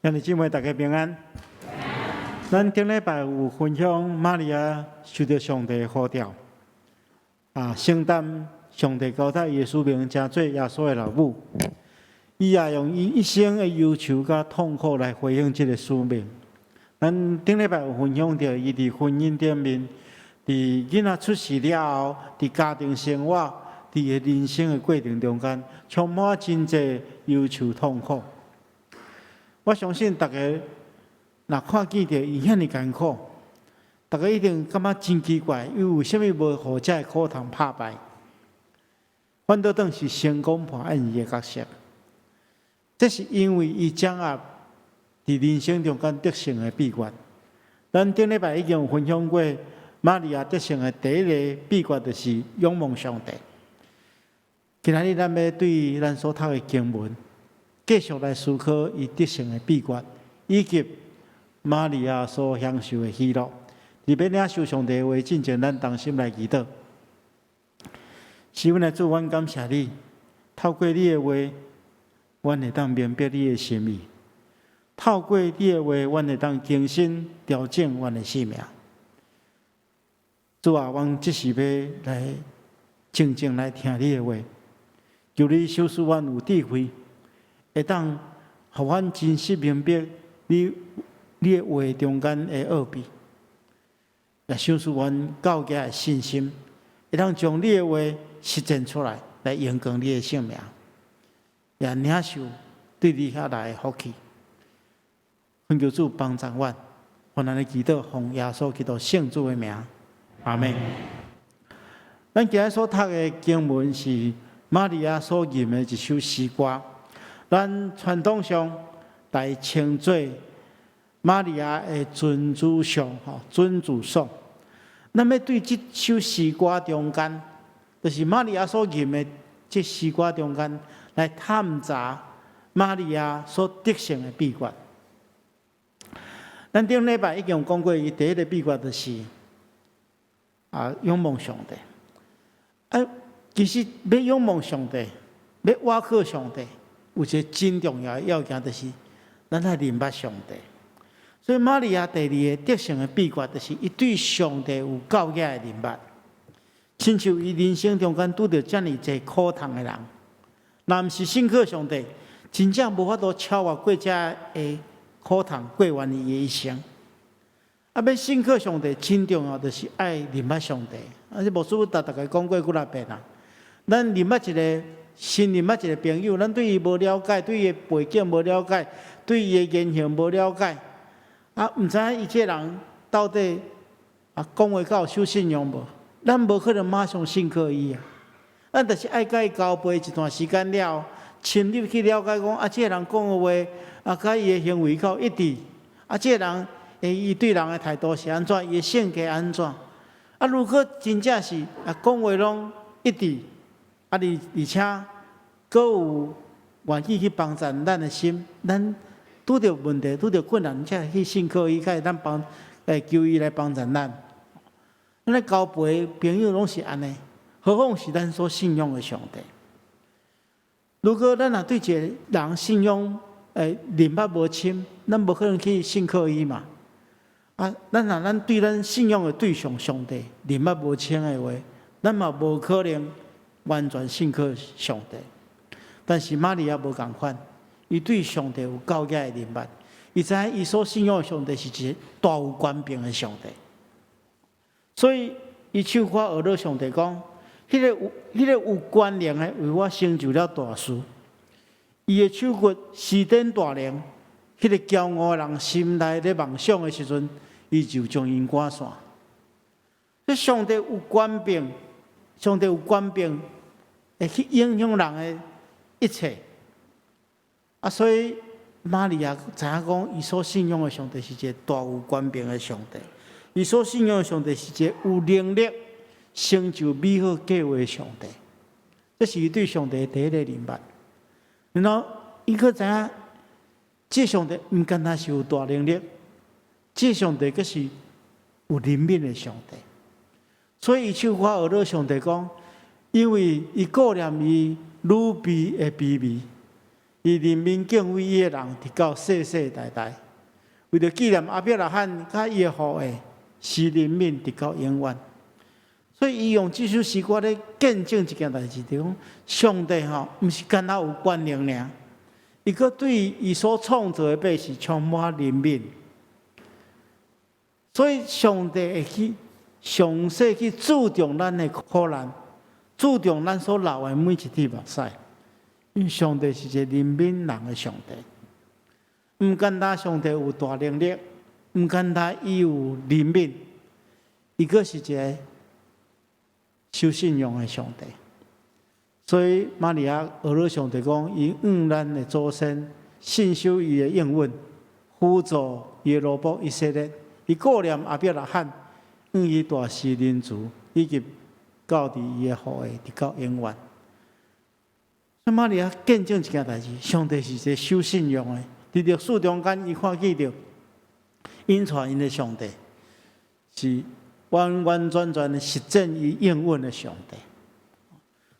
兄弟姊妹，大家平安。咱頂禮拜有分享瑪利亞受著上帝的呼召，承擔上帝交託伊的使命，成做耶穌的老母。伊也用伊一生的憂愁佮痛苦來回應這个使命。咱頂禮拜有分享著，伊佇婚姻頂面，佇囡仔出世了後，佇家庭生活，佇伊人生的過程中間，充滿真濟憂愁痛苦。我相信大家若看見著伊遐爾艱苦，大家一定感覺真奇怪，伊為啥物無予這个苦痛拍敗？反倒轉是成功扮演伊的角色。這是因為伊掌握佇人生中間得勝的秘訣。咱頂禮拜已經有分享過，瑪利亞得勝的第一个秘訣就是仰望上帝。今仔日咱欲對咱所讀的經文，繼續來思考伊得勝的秘訣，以及瑪利亞所享受的喜樂。佇欲領受上帝的話進前，咱同心來祈禱。是阮的主，阮感謝你，透過你的話，阮會當明白你的心意；透過你的話，阮會當更新調整阮的生命。主啊，阮這時欲來靜靜來聽你的話，求你賞賜阮有智慧，會當予阮真實明白你的話中間的奧秘，也賞賜阮夠額的信心，會當將你的話實踐出來，來榮光你的聖名，也領受對你遐來的福氣。懇求主幫助阮，阮按呢祈禱，奉耶穌基督聖子的名，阿們。咱今日所讀的經文是瑪利亞所吟的一首詩歌。咱傳統上來稱做瑪利亞的尊主頌，吼，尊主頌。咱欲對這首詩歌中間，就是瑪利亞所吟的這詩歌中間，來探查瑪利亞所得勝的秘訣。咱頂禮拜已經有講過，伊第一个秘訣就是仰望上帝。其實欲仰望上帝，欲倚靠上帝，有一个真重要的要件，就是咱愛認捌上帝。所以瑪利亞第二个得勝的秘訣，就是伊對上帝有夠額的認捌。親像伊人生中間拄著遮爾濟苦痛的人，若毋是信靠上帝，真正無法度超越過這个苦痛，過完伊的一生。欲信靠上帝，真重要，就是愛認捌上帝。這牧師共大家講過幾若遍啊。咱認捌一个新認捌一个朋友，咱對伊無了解，對伊的背景無了解，對伊的言行無了解，毋知影伊這个人到底講話敢有守信用無？咱無可能馬上信靠伊啊。咱就是愛共伊交陪一段時間了，深入去了解講，這个人講的話，佮伊的行為敢有一致，這个人伊對人的態度是按怎，伊的性格按怎？如果真正是講話攏一致，而且閣有願意去幫助咱的心，咱拄著問題、拄著困難，才會去信靠伊，才會當幫求伊來幫助咱。咱咧交陪朋友攏是按呢，何況是咱所信仰的上帝。如果咱若對一个人信仰認捌無深，咱無可能去信靠伊嘛。咱若咱對咱信仰的對象上帝認捌無深的話，咱嘛無可能完全信靠上帝。但是瑪利亞無仝款，伊對上帝有夠額的認捌，伊知影伊所信仰的上帝是一個大有權柄的上帝，所以伊唱歌學了上帝講，彼个有權能的為我成就了大事，伊的手骨施展大能，彼个驕傲的人心內咧妄想的時陣，伊就將𪜶趕散。這上帝有權柄，上帝有權柄會去影響人的一切。所以瑪利亞知影講，伊所信仰的上帝是一个大有權柄的上帝，伊所信仰的上帝是一個有能力成就美好計劃的上帝。這是伊對上帝的第一个認捌。然後伊閣知影，這上帝毋干焦是有大能力，這上帝閣是有憐憫的上帝。所以伊唱歌學了上帝講，因為伊顧念伊女婢的卑微，伊憐憫敬畏伊的人，直到世世代代。為著紀念亞伯拉罕佮伊的後裔，施憐憫直到永遠。所以，伊用這首詩歌咧見證一件代誌，就講上帝吼，毋是干焦有權能爾，伊閣對伊所創造的百姓充滿憐憫。所以，上帝會去詳細去注重咱的苦難，注重咱所流的每一滴目屎。因為上帝是一個憐憫人的上帝，毋簡單上帝有大能力，毋簡單伊有憐憫，伊閣是一個守信用的上帝。所以瑪利亞學了上帝講，伊向咱的祖先信守伊的應允，輔助伊的奴僕以色列，伊顧念亞伯拉罕，向伊大施仁慈，以及教導伊的後裔，直到永遠。所以瑪利亞見證一件代誌，上帝是一個守信用的。佇歷史中間，伊看見著，𪜶帶𪜶的上帝是完完全全的實踐伊應允的上帝。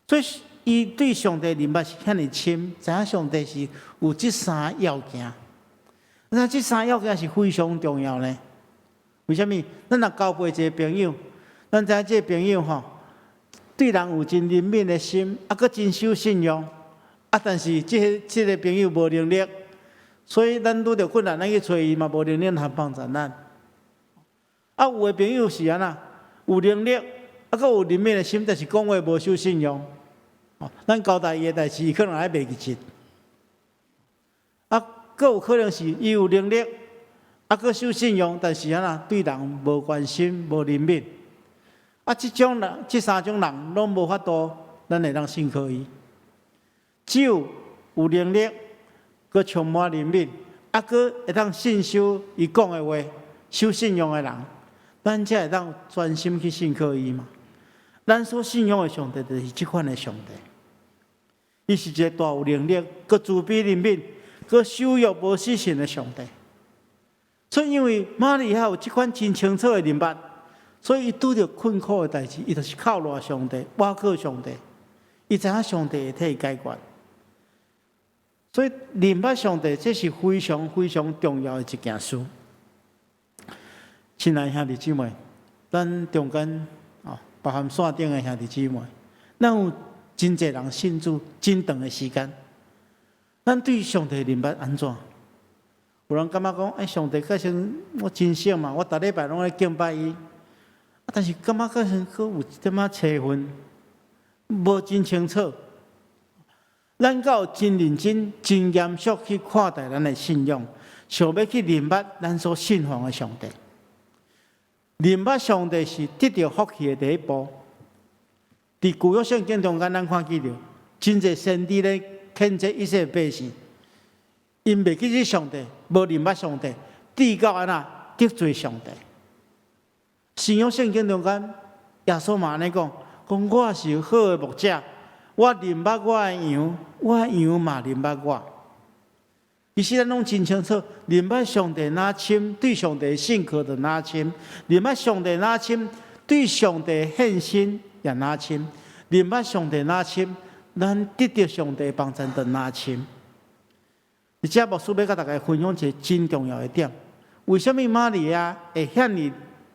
所以，伊對上帝認捌是遐爾深，知影上帝是有這三要件。那這三要件是非常重要呢。為啥物？咱若交陪一個朋友，咱知影這個朋友吼，對人有真憐憫的心，啊，閣真守信用，啊，但是這個朋友無能力，所以咱拄著困難，咱去揣伊嘛無能力通幫助咱。啊，有的朋友是按怎？有能力，啊，閣有憐憫的心，但是講話無守信用。咱交代伊的代誌，伊可能還袂記得。啊，閣有可能是伊有能力，啊，閣守信用，但是按怎對人無關心、無憐憫。啊，這種人、這三種人攏無法度，咱會當信靠伊。只有有能力，閣充滿憐憫，啊，閣會當信守伊講的話、守信用的人，咱才會當專心去信靠伊嘛。咱所信仰的上帝就是這款的上帝，伊是一個大有能力、閣慈悲憐憫、閣守約無失信的上帝。所以，因為瑪利亞有這款真清楚的認捌，所以伊拄著困苦的代誌，伊就是靠賴上帝、倚靠上帝。伊知影上帝會替伊解決。所以，認捌上帝，這是非常非常重要的一件事。親愛的兄弟姊妹，咱中間啊，包含線頂的兄弟姊妹，咱有真濟人信主真長的時間，咱對上帝認捌按怎？有人感覺講，欸，上帝確實我真熟嘛，我逐禮拜攏咧敬拜伊，啊，但是感覺閣像閣有一點仔差分，無真清楚。咱敢有真認真、真嚴肅去看待咱的信仰，想欲去認捌咱所信奉的上帝。認捌上帝是得著福氣的第一步。佇舊約聖經中間，咱看見著真濟先知咧譴責以色列百姓，𪜶袂記得上帝，無認捌上帝，直到按怎得罪上帝。新約聖經中間，耶穌嘛按呢講，講我是好的牧者，我認捌我的羊，我的羊嘛認捌我。其實咱攏真清楚，認捌上帝若深，對上帝信靠就若深；認捌上帝若深，對上帝獻身也若深；認捌上帝若深，咱得著上帝幫助就若深。而且牧師欲佮大家分享一个真重要的點：為啥物瑪利亞會遐爾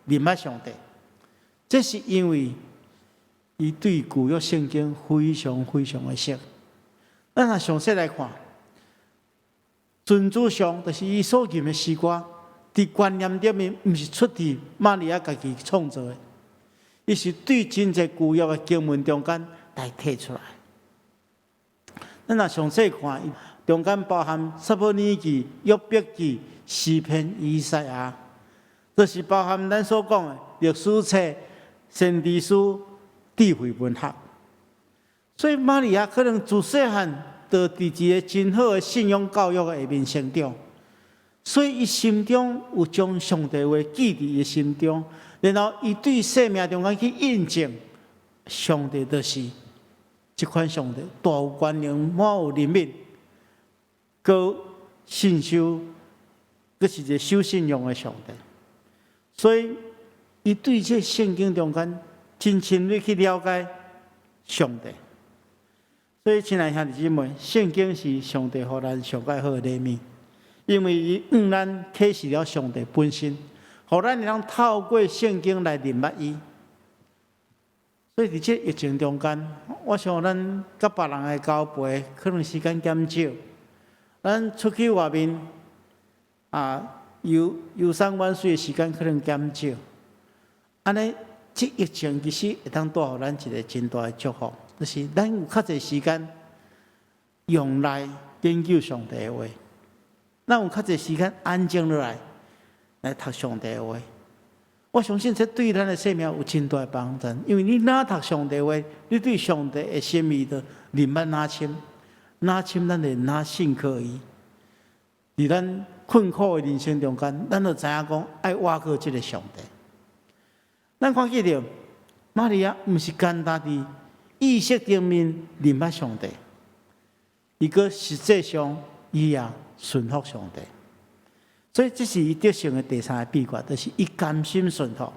認捌上帝？這是因為伊對舊約聖經非常非常的熟。咱若詳細來看，尊主上就是伊所吟的詩歌，佇觀念頂面，毋是出自瑪利亞家己創造的，伊是對真濟舊約的經文中間來提出來。咱若詳細看，中間包含撒母耳記、約伯記、詩篇、以賽亞，就是包含咱所講的歷史冊、先知書、智慧文學。所以瑪利亞可能自細漢就佇一個真好的信仰教育的下面成長，所以伊心中有將上帝話記佇伊心中，然後伊對生命中間去印證上帝就是這款上帝，大有權能，滿有憐憫，閣信守，閣是一個守信用的上帝。所以，伊對這聖經中間真深入去了解上帝。所以，親愛兄弟姊妹，聖經是上帝予咱上蓋好的禮物，因為伊向咱啟示了上帝本身，予咱會當透過聖經來認捌伊。所以佇這疫情中間，我想咱佮別人的交陪可能時間減少，咱出去外面啊遊遊山玩水的時間可能減少。按呢，這疫情其實會當帶予咱一個真大的祝福，就是咱有較濟時間用來研究上帝的話，咱有較濟時間安靜落來來讀上帝的話。我相信這對咱的生命有真大的幫助，因為你若讀上帝話，你對上帝的心意就認捌若深，若深咱就若信靠伊。佇咱困苦的人生中間，咱就知影講愛倚靠這个上帝。咱看見著瑪利亞毋是干焦佇意識頂面認捌上帝，伊閣實際上伊也順服上帝。所以這是伊得勝的第三个秘訣，就是伊甘心順服。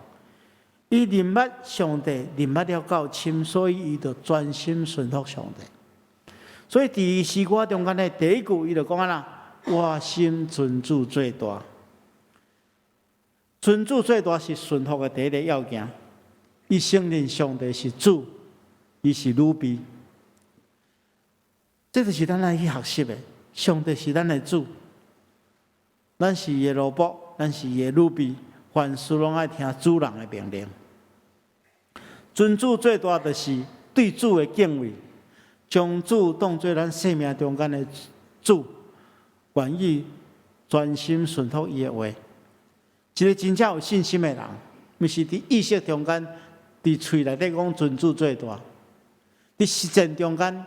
伊認捌上帝，認捌了夠深，所以伊就專心順服上帝。所以佇詩歌中間的第一句，伊就講按怎？我心尊主做大，尊主做大是順服的第一个要件。伊承認上帝是主，伊是女婢。這就是咱愛去學習的。上帝是咱的主。咱是伊的奴僕，咱是伊的女婢，凡事攏愛聽主人的命令。尊主做大，就是對主的敬畏，將主當做咱生命中間的主，願意專心順服伊的話。一个真正有信心的人，毋是佇意識中間，佇喙內底講尊主做大，佇實踐中間，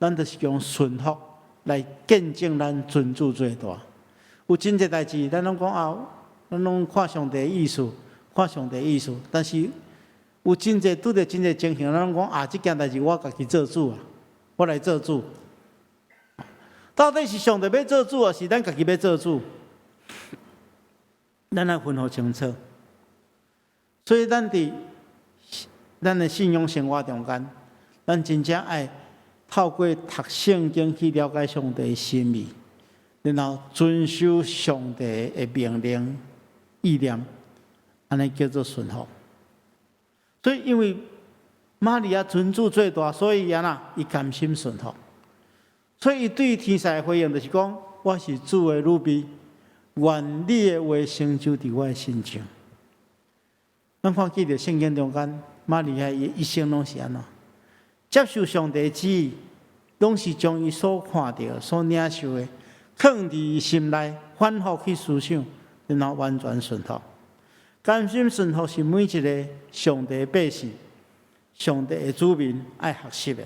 咱就是用順服來見證咱尊主做大。有真濟代誌，咱攏講啊，咱攏看上帝的意思，看上帝的意思。但是有真濟拄著真濟情形，咱攏講啊，這件代誌我家己做主啊，我來做主。到底是上帝欲做主啊，是咱家己欲做主？咱愛分予清楚。所以咱佇咱的信仰生活中間，咱真正愛透過讀聖經去了解上帝的心意，然後遵守上帝的命令、意念，按呢叫做順服。所以，因為瑪利亞尊主做大，所以按怎，伊甘心順服。所以，伊對天使的回應就是講：我是主的女婢，願你的話成就佇我的身上。咱看見著聖經中間，瑪利亞伊一生攏是按怎，接受上帝旨意，攏是將伊所看著、所領受的，囥佇伊心內，反覆去思想，然後完全順服。甘心順服是每一个上帝百姓、上帝的子民愛學習的。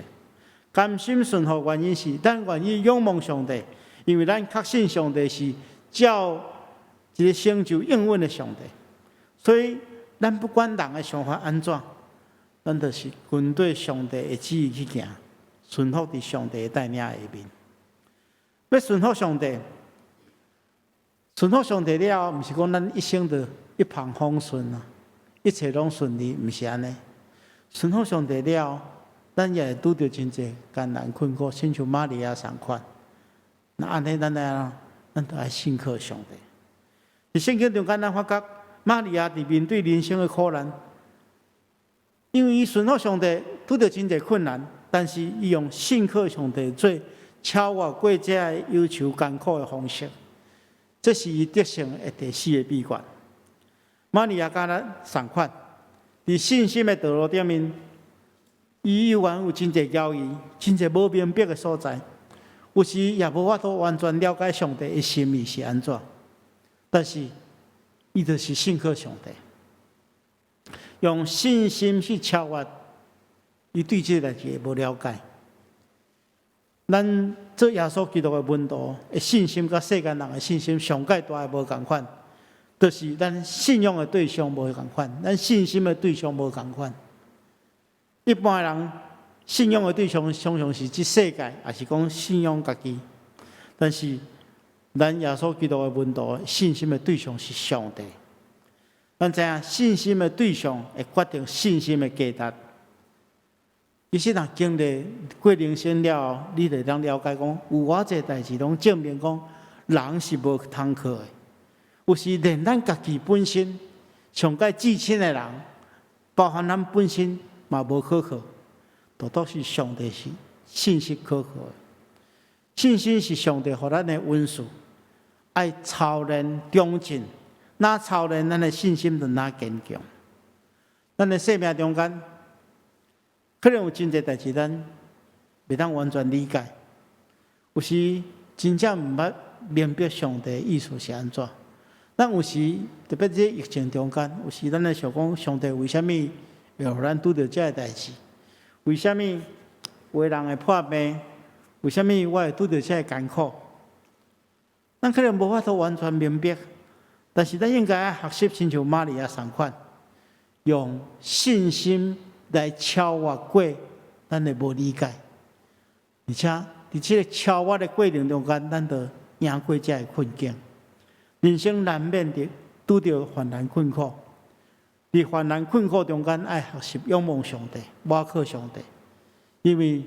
甘心順服原因是，咱願意仰望上帝，因為咱確信上帝是照一个成就應允的上帝，所以咱不管人的想法按怎，咱就是跟隨上帝的旨意去行，順服佇上帝的帶領下面。欲順服上帝，順服上帝了後，毋是講咱一生就一帆風順啊，一切攏順利，毋是按呢。順服上帝了後，咱也會拄著真濟艱難困苦，親像瑪利亞仝款。那按呢，咱來咱就愛信靠上帝。佇聖經中間，咱發覺瑪利亞佇面對人生的苦難，因為伊順服上帝，拄著真濟困難，但是伊用信靠上帝做超越過這个憂愁艱苦的方式，這是伊得勝的第四个秘訣。瑪利亞佮咱仝款，佇信心的道路頂面，伊猶原有真濟猶疑、真濟無明白的所在，有時也無法度完全了解上帝的心意是按怎，但是伊就是信靠上帝，用信心去超越伊對這个代誌的無了解。咱做耶穌基督的門徒的信心，佮世間人的信心上蓋大的無仝款，就是咱信仰的對象無仝款，咱信心的對象無仝款。一般人信仰的對象常常是這世界，抑是講信仰家己。但是咱耶穌基督的門徒信心的對象是上帝。咱知影信心的對象會決定信心的價值。其實若經歷過人生了後，你就會當了解講，有偌濟代誌攏證明講，人是無通靠的。有時連咱家己本身上蓋至親的人，包含咱本身嘛無可靠，獨獨是上帝是信實可靠的。信心是上帝予咱的恩賜，愛操練長進，若操練咱的信心就若堅強。咱的生命中間，可能有真濟代誌咱袂當完全理解，有時真正毋捌明白上帝的意思是按怎。咱有時特別這疫情中間，有時咱咧想講，上帝為啥物會予咱拄著這个代誌？為啥物有的人會破病？為啥物我會拄著這个艱苦？咱可能無法度完全明白，但是咱應該愛學習親像瑪利亞仝款，用信心來超越過咱的無理解，而且佇這个超越的過程中間，咱就贏過這个困境。人生難免的拄著患難困苦，佇患難困苦中間，愛學習仰望上帝，倚靠上帝，因為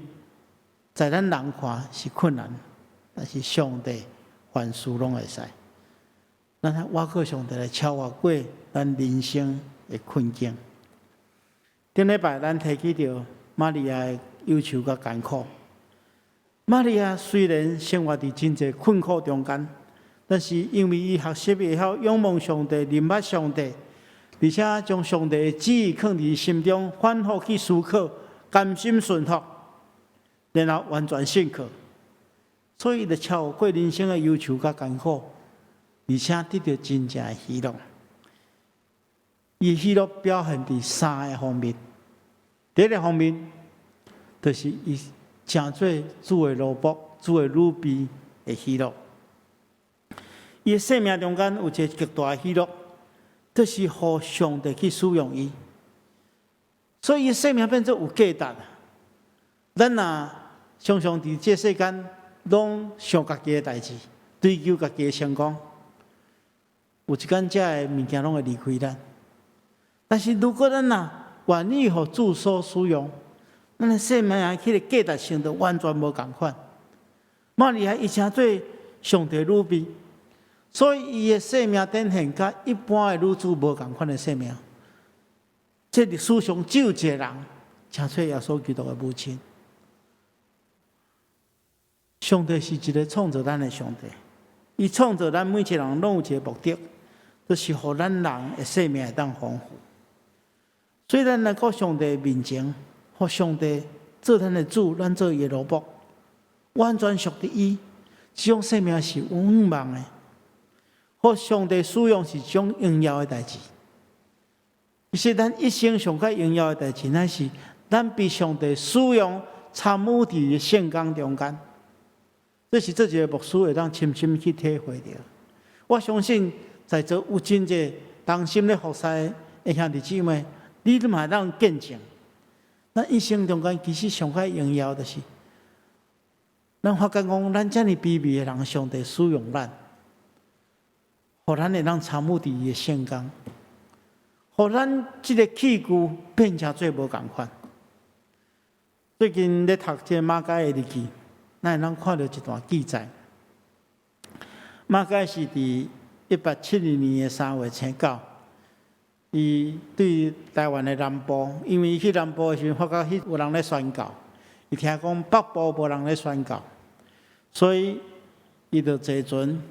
在咱人看是困難，但是上帝凡事攏會使。咱愛倚靠上帝來超越過咱人生的困境。頂禮拜咱提起著瑪利亞的憂愁佮艱苦。瑪利亞雖然生活佇真濟困苦中間，但是因為伊學習會曉仰望上帝、認捌上帝，而且將上帝的旨意囥佇心中，反覆去思考，甘心順服，然後完全信靠，所以伊就超過人生的憂愁佮艱苦，而且得著真正的喜樂。伊喜樂表現佇三个方面。第一个方面，就是伊成做主的奴僕、主的女婢的喜樂。伊的生命中間有一个極大的喜樂，就是予上帝去使用伊，所以伊生命變做有價值。咱若常常佇這世間攏想家己的代誌，追求家己的成功，有一天這个物件攏會離開咱。但是如果咱若願意予主所使用，咱的生命彼个價值性就完全無仝款。瑪利亞伊成做上帝女婢，所以伊的生命展現佮一般的女子無仝款的生命。這歷史上只有一个人，成做耶穌基督的母親。上帝是一个創造咱的上帝，伊創造咱每一个人攏有一个目的，就是予咱人的生命會當豐富。所以咱來到上帝面前，予上帝做咱的主，咱做伊的奴僕，完全屬佇伊。這種生命是有向望的，予上帝使用是一種榮耀的代誌。其實咱一生上較榮耀的代誌，乃是咱被上帝使用參與佇聖工中間。這是做一个牧師會當深深去體會著。我相信在座有真濟同心咧服侍的兄弟姊妹，你都嘛會當見證。咱一生中間其實上較榮耀就是，咱發覺講，咱遮爾卑微的人，上帝使用咱，予咱會當參與佇伊的聖工，予咱這个器具變成做無仝款。最近咧讀這个馬偕的日記，咱會當看著一段記載。馬偕是佇1872年的3月初九，伊對台灣的南部，因為伊去南部的時陣，發覺彼有人咧宣教，伊聽講北部無人咧宣教，所以伊就坐船，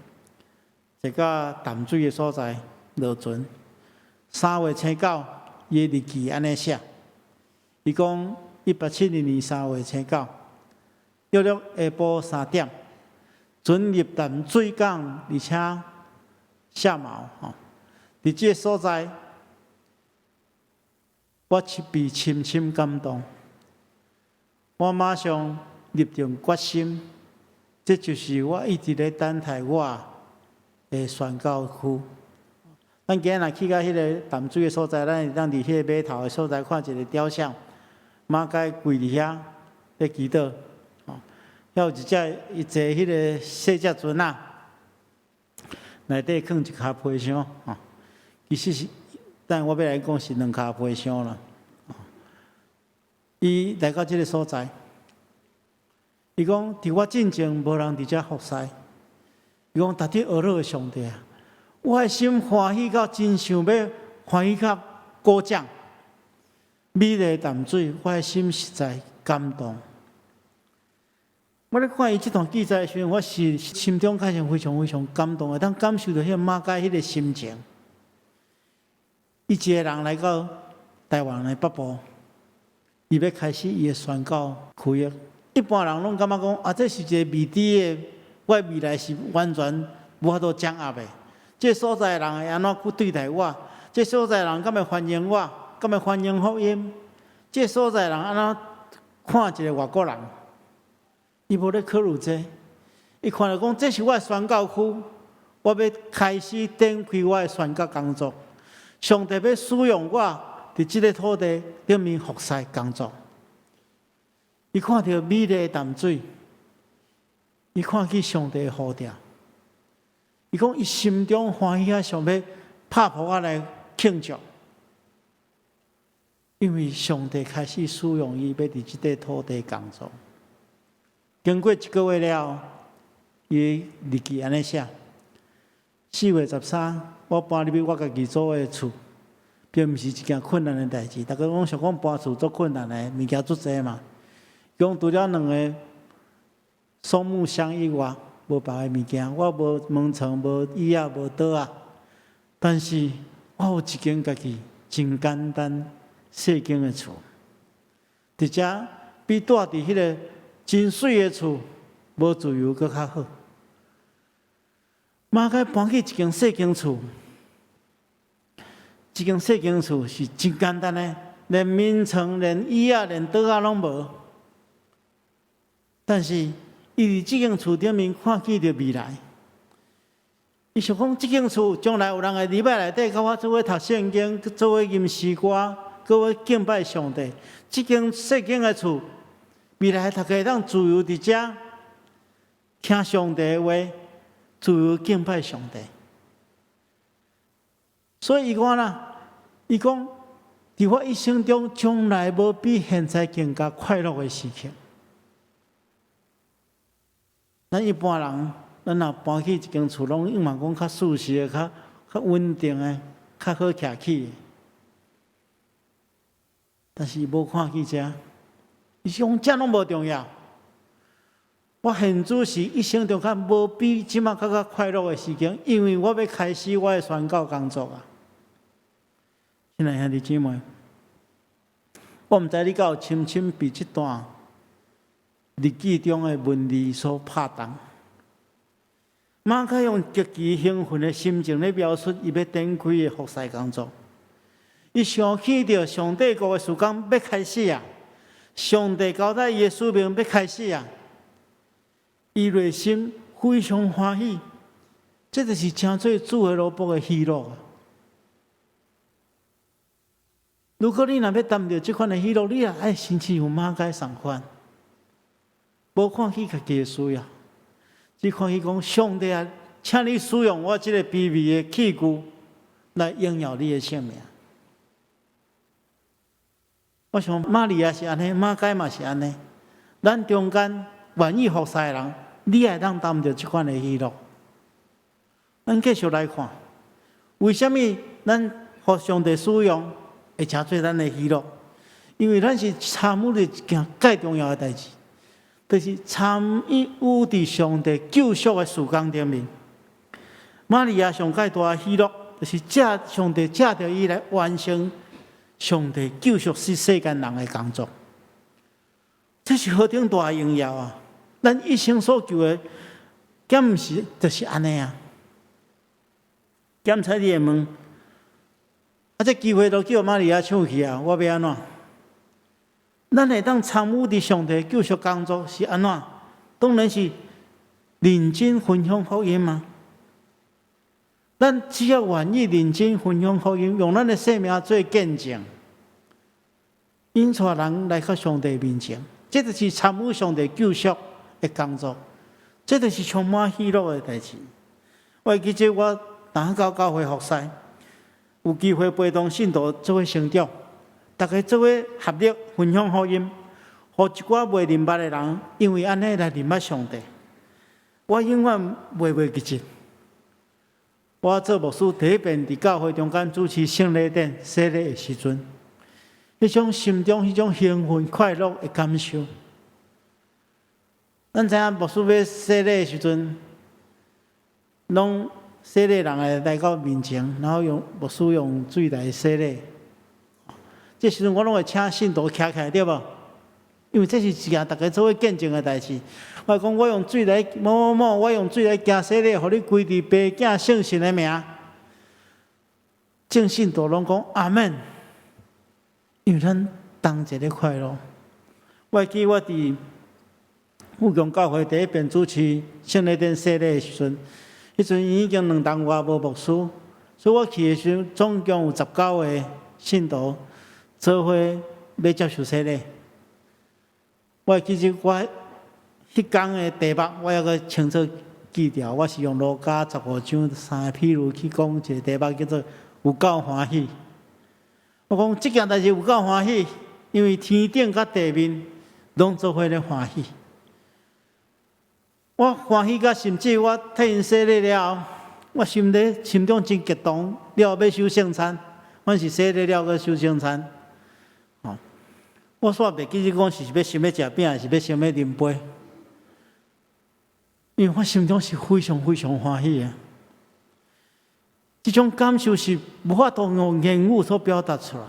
坐到淡水的所在落船。3月初九，伊的日記按呢寫，伊講1872年3月初九，約略下晡3點，船入淡水港，而且下錨吼，佇這个所在，我被深深感動，我馬上立定決心，這就是我一直咧等待我的宣教區。咱今日若去到彼个淡水的所在，咱會當佇彼个碼頭的所在看一个雕像，馬偕跪佇遐咧祈禱，吼，遐有一隻伊坐彼个細隻船仔，內底囥一跤皮箱，吼，其實是，但我欲來講是兩跤皮箱啦。伊來到這个所在，伊講佇我進前無人佇遮服侍。伊講值得學樂的上帝啊！我的心歡喜到真想欲歡喜到鼓掌。美麗的淡水，我的心實在感動。我咧看伊這段記載的時陣，我是心中確實非常非常感動，會當感受著彼個馬偕彼个心情。伊一个人來到台灣的北部，伊欲開始伊的宣教區域。一般人攏感覺講啊，這是一個未知的，我的未來是完全無法度掌握的。這个所在的人會按怎去對待我？這个所在的人敢會歡迎我？敢會歡迎福音？這个所在的人按怎看一个外國人？伊無咧考慮這，伊看著講，這是我的宣教區，我欲開始展開我的宣教工作。上帝欲使用我佇這个土地頂面服侍工作。伊看著美麗的淡水，伊看見上帝的呼召，伊講伊心中歡喜啊，想欲拍噗仔來慶祝，因為上帝開始使用伊，欲佇這塊土地工作。經過一個月了，伊日記按呢寫：4月13，我搬入去我家己租的厝，並毋是一件困難的代誌。逐家攏想講搬厝足困難的，物件足濟嘛。講除了兩个雙木箱以外，無別个物件。我無門床、無椅仔、無桌仔，但是我有一間家己真簡單細間的厝，佇遮比蹛佇彼个真媠的厝無自由閣較好。馬偕搬去一間細間厝，這間細間厝是真簡單的，連眠床、連椅仔、連桌仔攏無。但是，伊佇這間厝頂面看見著未來。伊想講，這間厝將來有人會禮拜內底佮我做伙讀聖經，做伙吟詩歌，做伙敬拜上帝。這間細間的厝，未來大家會當自由佇遮聽上帝的話，自由敬拜上帝。所以伊講啦，伊講佇我一生中，從來無比現在更加快樂的時刻。咱一般人，咱若搬去一間厝，攏希望講較舒適的、較較穩定的、較好徛起的。但是伊無看見這，伊講這攏無重要。我現在是一生中較無比這馬閣較快樂的時間，因為我欲開始我的宣教工作啊！親愛兄弟姊妹，我毋知你敢有深深被這段日記中的文字所拍動。馬偕用極其興奮的心情咧描述伊欲展開的服侍工作。伊想起著上帝國的事工欲開始啊！上帝交代伊的使命欲開始啊！伊內心非常歡喜，這就是稱做主的奴僕的喜樂。如果你若欲擔著這款的喜樂，你也愛親像馬偕仝款，無看見家己的需要，只看見講上帝啊，請你使用我這个卑微的器具來榮耀你的聖名。我想瑪利亞是按呢，馬偕嘛是按呢。咱中間願意服侍的人，你也會當擔著這款的喜樂。咱繼續來看，為啥物咱予上帝使用會成做咱的喜樂？因為咱是參與佇一件蓋重要的代誌，就是參與佇上帝救贖的事工頂面。瑪利亞上蓋大的喜樂，就是藉上帝藉著伊來完成上帝救贖世世間人的工作。這是何等大的榮耀啊！咱一生所求的，敢毋是就是按呢啊？檢查你會問，啊，這機會都叫瑪利亞搶去啊！我欲按怎？咱會當參與佇上帝救贖工作是按怎？當然是認真分享福音嘛。咱只要願意認真分享福音，用咱的生命做見證，引帶人來到上帝面前，這就是參與上帝救贖的工作，這就是充滿喜樂的代誌。我會記得我當到教會服侍，有機會陪同信徒做伙成長，逐家做伙合力分享福音，予一寡未認捌的人，因為按呢來認捌上帝。我永遠袂記得，我做牧師第一遍佇教會中間主持聖禮典洗禮的時陣，彼種心中彼種興奮快樂的感受。咱知影牧師欲洗禮的時陣，攏洗禮人會來到面前，然後用牧師用水來洗禮。這時陣我攏會請信徒徛起來，對無？因為這是一件逐家做伙見證的代誌。我講我用水來某某某，我用水來行洗禮，予你歸佇父子聖神的名。眾信徒攏講阿門。因為咱同齊咧快樂。我會記我佇富強教會第一遍主持聖禮典洗禮的時陣，彼陣已經2冬外無牧師，所以我去的時陣，總共有19個信徒做伙欲接受洗禮。我會記得我彼工的題目，我猶閣清楚記著，我是用路加15章3個譬喻去講一個題目，叫做有夠歡喜。我講這件代誌有夠歡喜，因為天頂佮地面攏做伙咧歡喜。我歡喜甲甚至我替𪜶洗禮了後，我心裡心中真激動，了後欲守聖餐，阮是洗禮了閣守聖餐。哦，我煞袂記得講是欲先欲食餅，還是欲先欲啉杯，因為我心中是非常非常歡喜的。這種感受是無法度用言語所表達出來。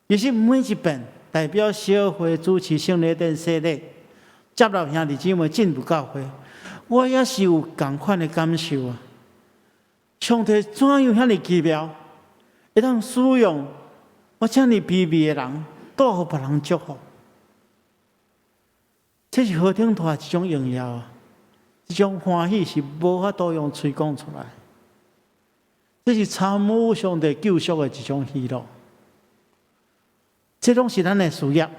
其實每一遍代表小會主持聖禮典洗禮，接納兄弟姊妹進入教會，我也是有仝款的感受啊！上帝怎樣遐爾奇妙，會當使用我遮爾卑微的人，帶予別人祝福，這是何等大一種榮耀啊！這種歡喜是無法度用喙講出來，這是參與上帝救贖的一種喜樂，這攏是咱的事業，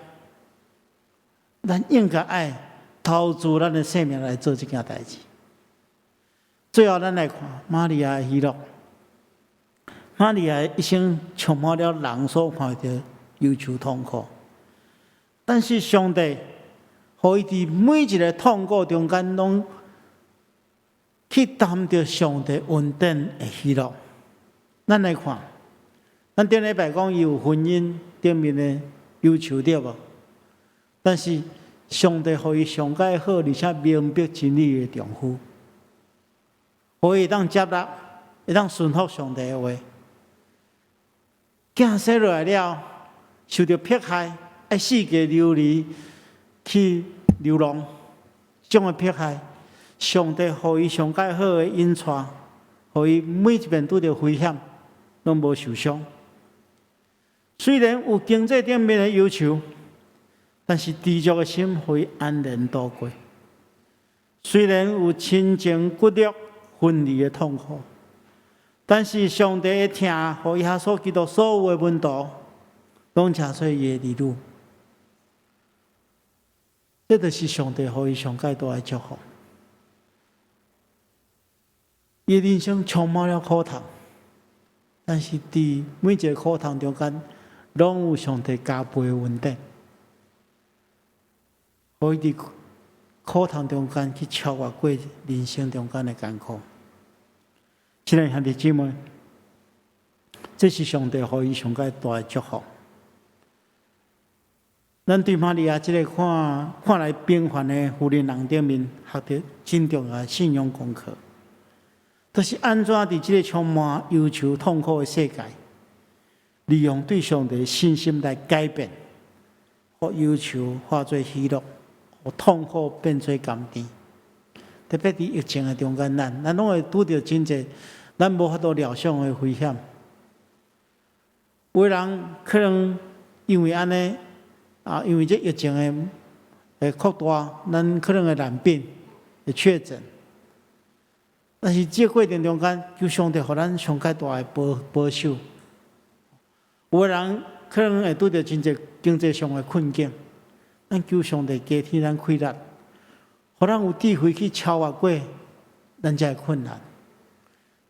咱應該愛投注咱的生命來做這件代誌。最後，咱來看瑪利亞的喜樂。瑪利亞一生充滿了人所看著憂愁痛苦，但是上帝予伊佇每一个痛苦中間，攏去擔著上帝恩典的喜樂。咱來看，咱頂禮拜講伊有婚姻頂面的憂愁對無？但是上帝予伊上蓋好，而且明白真理的丈夫，予伊會當接納，會當順服上帝的話。囝生落來了，受著迫害，愛四界流離去流浪，這種的迫害，上帝予伊上蓋好的引帶，予伊每一遍拄著危險，攏無受傷。雖然有經濟頂面的憂愁，但是知足的心予伊安然度過。雖然有親情骨肉分離的痛苦，但是上帝的疼，予耶穌基督所有的門徒，攏成做伊的兒女。這就是上帝予伊上蓋大的祝福。伊人生充滿了苦痛，但是佇每一个苦痛中間，攏有上帝加倍的恩典，予伊佇苦痛中間去超越過人生中間的艱苦。親愛兄弟姊妹，這是上帝予伊上蓋大的祝福。咱對瑪利亞這个看看來平凡的婦人人頂面，學著真重要的信仰功課，就是按怎佇這个充滿憂愁痛苦的世界，利用對上帝的信心來改變，予憂愁化做喜樂，予痛苦變做甘甜。特別佇疫情的中間，咱攏會拄著真濟咱無法度料想的危險。有的人可能因為按呢，啊，因為這疫情的擴大，咱可能會染病、會確診。但是這個過程中間，求上帝予咱上蓋大的保守。有的人可能會拄著真濟經濟上的困境，咱求上帝加添咱氣力，予咱有智慧去超越過咱這个困難。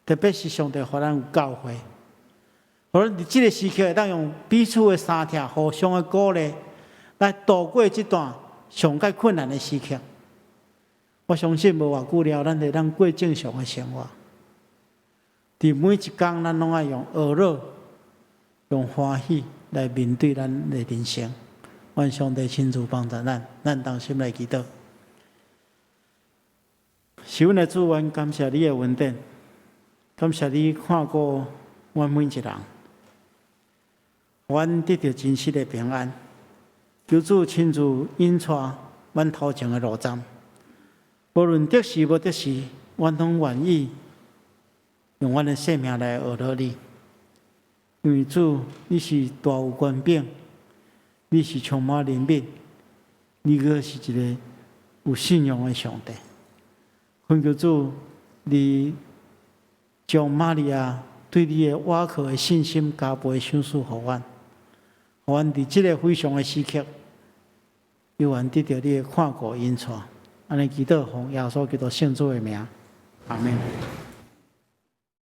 特別是上帝予咱有教會，予咱佇這个時刻會當用彼此的相疼、互相的鼓勵，來度過這段上較困難的時刻。我相信無偌久了，咱會當過正常的生活。佇每一工，咱攏愛用呵咾、用歡喜來面對咱的人生。願上帝親自幫助咱，咱同心來祈禱。是阮的主，阮感謝你的恩典，感謝你看顧阮每一人，阮得著真實的平安。求主親自引帶阮頭前的路站，無論得時無得時，阮攏願意用阮的性命來呵咾你。因為主，你是大有權柄，你是充滿憐憫，你閣是一个有信用的上帝。懇求主，你將瑪利亞對你的倚靠的信心加倍賞賜予阮，予阮佇這个非常的時刻，猶原得著你的看顧引帶。按呢祈禱，奉耶穌基督聖子的名，阿門。